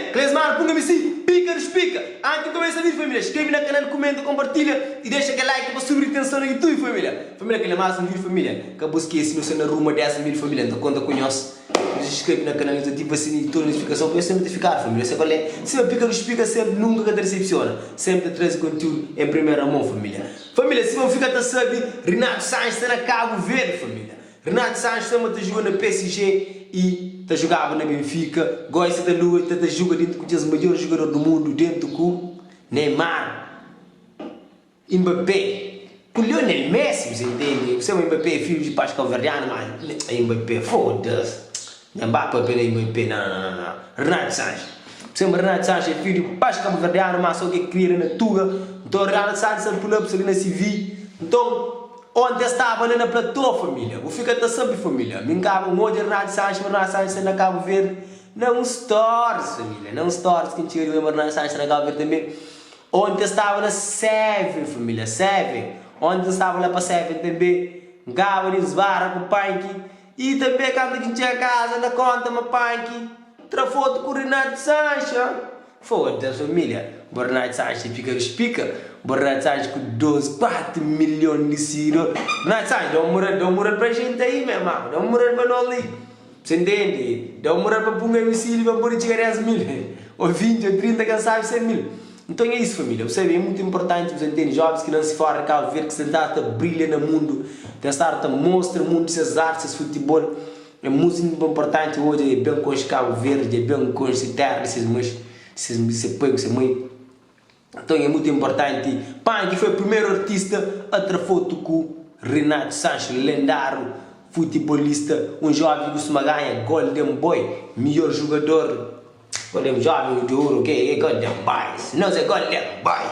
Família, Clesmar Punga MC, pika dos pika! Anti di kumesa vídiu família, skrebe na kanal, kumenta, konpartilha i dexa kel like pa subir tenson na YouTube família. Família, kel é más un vídiu família. Ka bu skese nu sta na rumo a 10 mil família, N ta konta ku nhos. Nhos inskrebe na kanal, nhos ativa sininhu di tudu notifikason pa nhos ser notifikadu família. Se kal é, sima pika dos pika senpri nunka ka ta disepsiona, senpri ta traze kontiúdu en primera mon família. Família, sima bu fika ta sabe, Renato Sanches sta na Kabu Verdi família. Renato Sanches tanba ta juga na PSG y ta jugaba na Benfica, gosi sta ta luga ta ta juga dentu ku kes midjor jugador du mundu dentu ku Neymar, Mbappé, ku Lionel Messi, bu sa intende, bu sabe ma Mbappé é fidju di pais cabo-verdiano ma Mbappé foda-se, nha ba papia na Mbappé na na na Renato Sanches, bu sabe ma Renato Sanches é fidju di pais cabo-verdiano ma so ke kria la na Tuga, nton Renato Sanches sa pula bu sa li na CV, nton. Onti es staba la na platô família Bu fika ta sabe família Mi N kaba N odja Renato Sanches ma Renato Sanches sta na Kabu Verdi Na un stories família Na un stories ki N txiga di odja ma Renato Sanches sta na Kabu Verdi tanbe Onti es staba na Seven família Seven Onti N staba la pa Seven tanbe N kaba di sbarra ku Panki I tanbe kantu ki N txiga kaza N da konta ma Panki tra fotu ku Renato Sanches Foda familia bo Renato Sanches fika rispika bo Renato Sanches ku 2 4 milhon di sigidor Renato Sanches da un mural da un mural pa gente aí meu irmão da un mural pa nos li você entende da un mural pa punga MC li pa pode txiga 10 mil ou 20 ou 30 ken sabe 100 mil nton é isso familia bu sabe é mutu importanti bu entende jovens ki nansi fora di Cabo Verde ki sta tenta ta brilha na mundu ten stadu ta mostra mundu ses arti ses futebol É mutu inportanti odja e ben konxe Kabu Verdi, e ben konxe terra di ses mães, di se pai ku se mãe. Nton é mutu inportanti. Panki foi primeru artista a tra fotu ku Renato Sanches, lendáriu futebolista, un joven ki kustuma ganha Golden Boy, midjor jugador. Golden Joven di oru ke é Golden Boys Nos é Golden Boy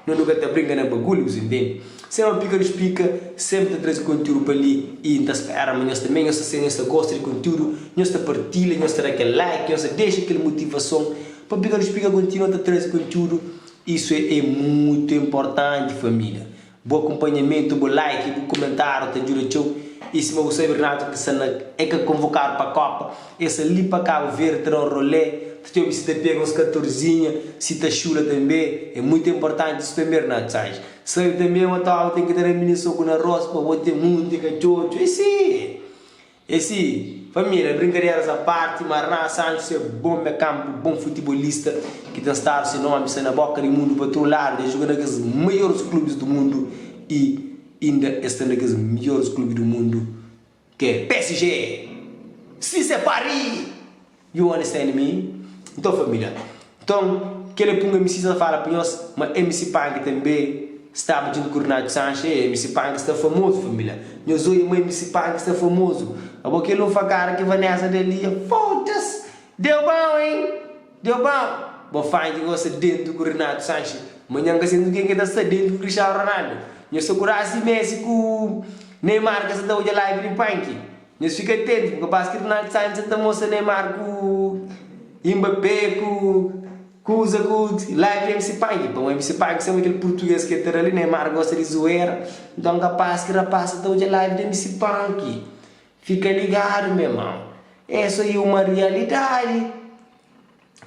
No nu ka ta brinka na bagulhu bu intende Sema pika dus pika Sempre ta traze kontiúdu pa li I N ta spera ma nhos tanbe nhos ta ser nhos ta gosta di kontiúdu Nhos ta partilha nhos ta da kel like nhos ta dexa kel motivason Pa pika dus pika kontinua ta traze kontiúdu Isu é mutu inportanti família Bu akunpanhamentu, bu like, bu kumentáriu ta djuda txeu. I sima bu sabe Renato ki sta na é ka konvokadu pa kopa, é sta li pa Kabu Verdi ta da un rolê, ta djobe si ta pega uns katorzinha, si ta xula tanbe, é mutu inportanti isu tanbe Renato Sanches. Sabe tanbe ma toba ten ki ta da mininu soku na rostu pa bo ten munti katxotxu, é si! É si, família, brincaderas à parte, ma Renato Sanches é bom meio campo, bom futebolista, ki ten stadu se nomi sta na boka di mundu pa tudu ladu, dja juga na kes maiores clubes do mundu y inda é sta na kes midjores clube do mundu ki é PSG! Si se Paris! You understand me? Nton família, nton kel é punga MC sta fala pa nhos ma MC Panki tanbe staba djuntu ku Renato Sanches, eh MC Panki sta famozu família, nhos oia ma MC Panki sta famozu, abo kel un fakada ki Vanessa da li, foda-s, deu bom hein, deu bom, bo fanki gosta dentu ku Renato Sanches, manhan ka sentu ken ki ta sta dentu ku Cristiano Ronaldo, nhos sta kurasi Messi ku Neymar ka sa ta odja live di Panki. Nhos fika atentu, purka bas ki Ronaldo Sanches ta mostra Neymar ku Mbappé ku kuza ku live di MC Panki. Pamo MC Panki sema kel purtuguês ki el ta da li, Neymar gosta di zoera, nton kapas ki rapaz sa ta odja live di MC Panki. Fika ligadu meu irmão, essa e uma realidadi.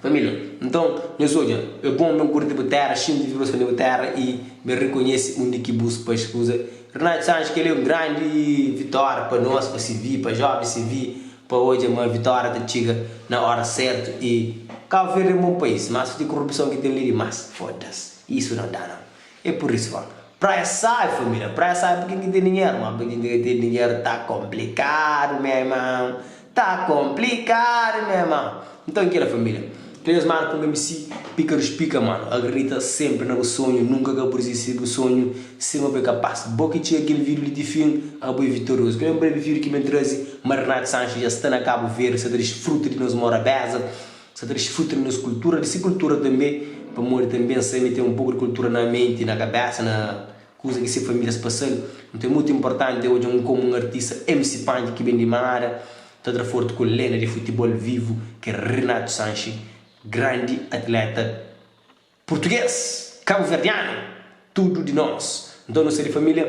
Família, nton, nhos odja, é bon ben kurti bu téra, xinti vibrason di bu téra i ben rekonhese undi ki bus pais kuza. Renato Sanches, kel-li é un grandi vitória pa nos, pa CV, pa jóvens CV, pa odja ma vitória ta txiga na óra sértu i Kabu Verdi é un bon país, mas di korupson ki ten li dimás, foda-s, isu não dá não. É pur isu fala, Praia sabi família, praia sabi pa ken ki ten dinheru, ma pa ken ki ka ten dinheru ta konplikadu meu irmão, ta konplikadu meu irmão. Nton kila família, kila nhos manu ku MC Píkarus Pika manu, akredita senpri na bu sonhu, nunka ka bu dizisti di bu sonhu, sima bu é kapaz. Bo ki txiga kel vídiu li ti fin, abo é vitoriozu. Kel é un brevi vídiu ki ben traze ma Renato Sanches dja sta na Kabu Verdi, sta ta disfruta di nos morabeza. Sa ta disfruta di nos kultura, di si kultura tanbe, pamodi tanbe N sabe ten un poku di kultura na menti, na kabesa, na kuza ki si familias pasa-l. Nton é mutu inportanti odja un komu un artista MC Panki ki ben di Mada ta tra forti ku lenda di futibol vivu ki é Renato Sanches, grandi atleta purtuges, kabuverdianu, tudu di nos. Nton nu sta di familia.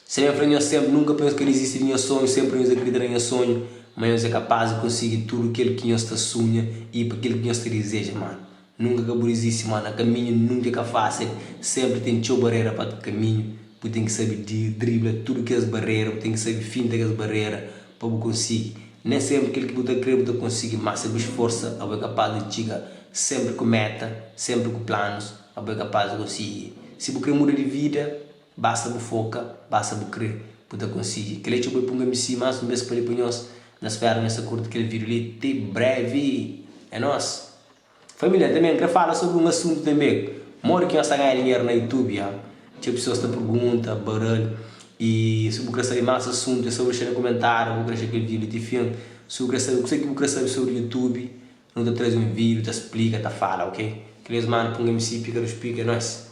Se ben fla nhos senpri, nunka pa nhos ka dizisti di nhos sonhu, senpri nhos akridita na nhos sonhu. Ma nhos é kapaz di konsigi tudu kel ki nhos ta sunha i pa kel ki nhos ta dizeja mano. Nunka ka bu dizisti mano, na kaminhu nunka é ka fásil, senpri ten txeu barera pa kaminhu, bu ten ki sabe dribla tudu kes barera, bu ten ki sabe finta kes barera pa bu konsigi. Nen senpri kel ki bu ta kre bu ta konsigi, má si bu sforsa abo é kapaz di txiga senpri ku meta, senpri ku planus, abo é kapaz di konsigi. Si bu kre muda di vida, Basta bu foka, basta bu kre, bu ta konsigi. Kel-li txeu bai punga mi si mas un bes pa li pa nhos. Na spera nhos ta kurti kel video li. Ti brevi! É nos! Família, tanbe N kre fala sobri un asuntu tanbe. Modi ki nhos ta ganha dinheru na YouTube? Ya, txeu pesoas ta pergunta, baral. I si bu kre sabe mas asuntu é so bu dexa na kumentáriu. Bu kre dexa kel video li ti fin. Si bu kre sabe kuse ki bu kre sabe sobri YouTube, nu ta traze un video ta splika, ta fala, ok? Kel-li es manda punga mi si, pika dus pika, é nos!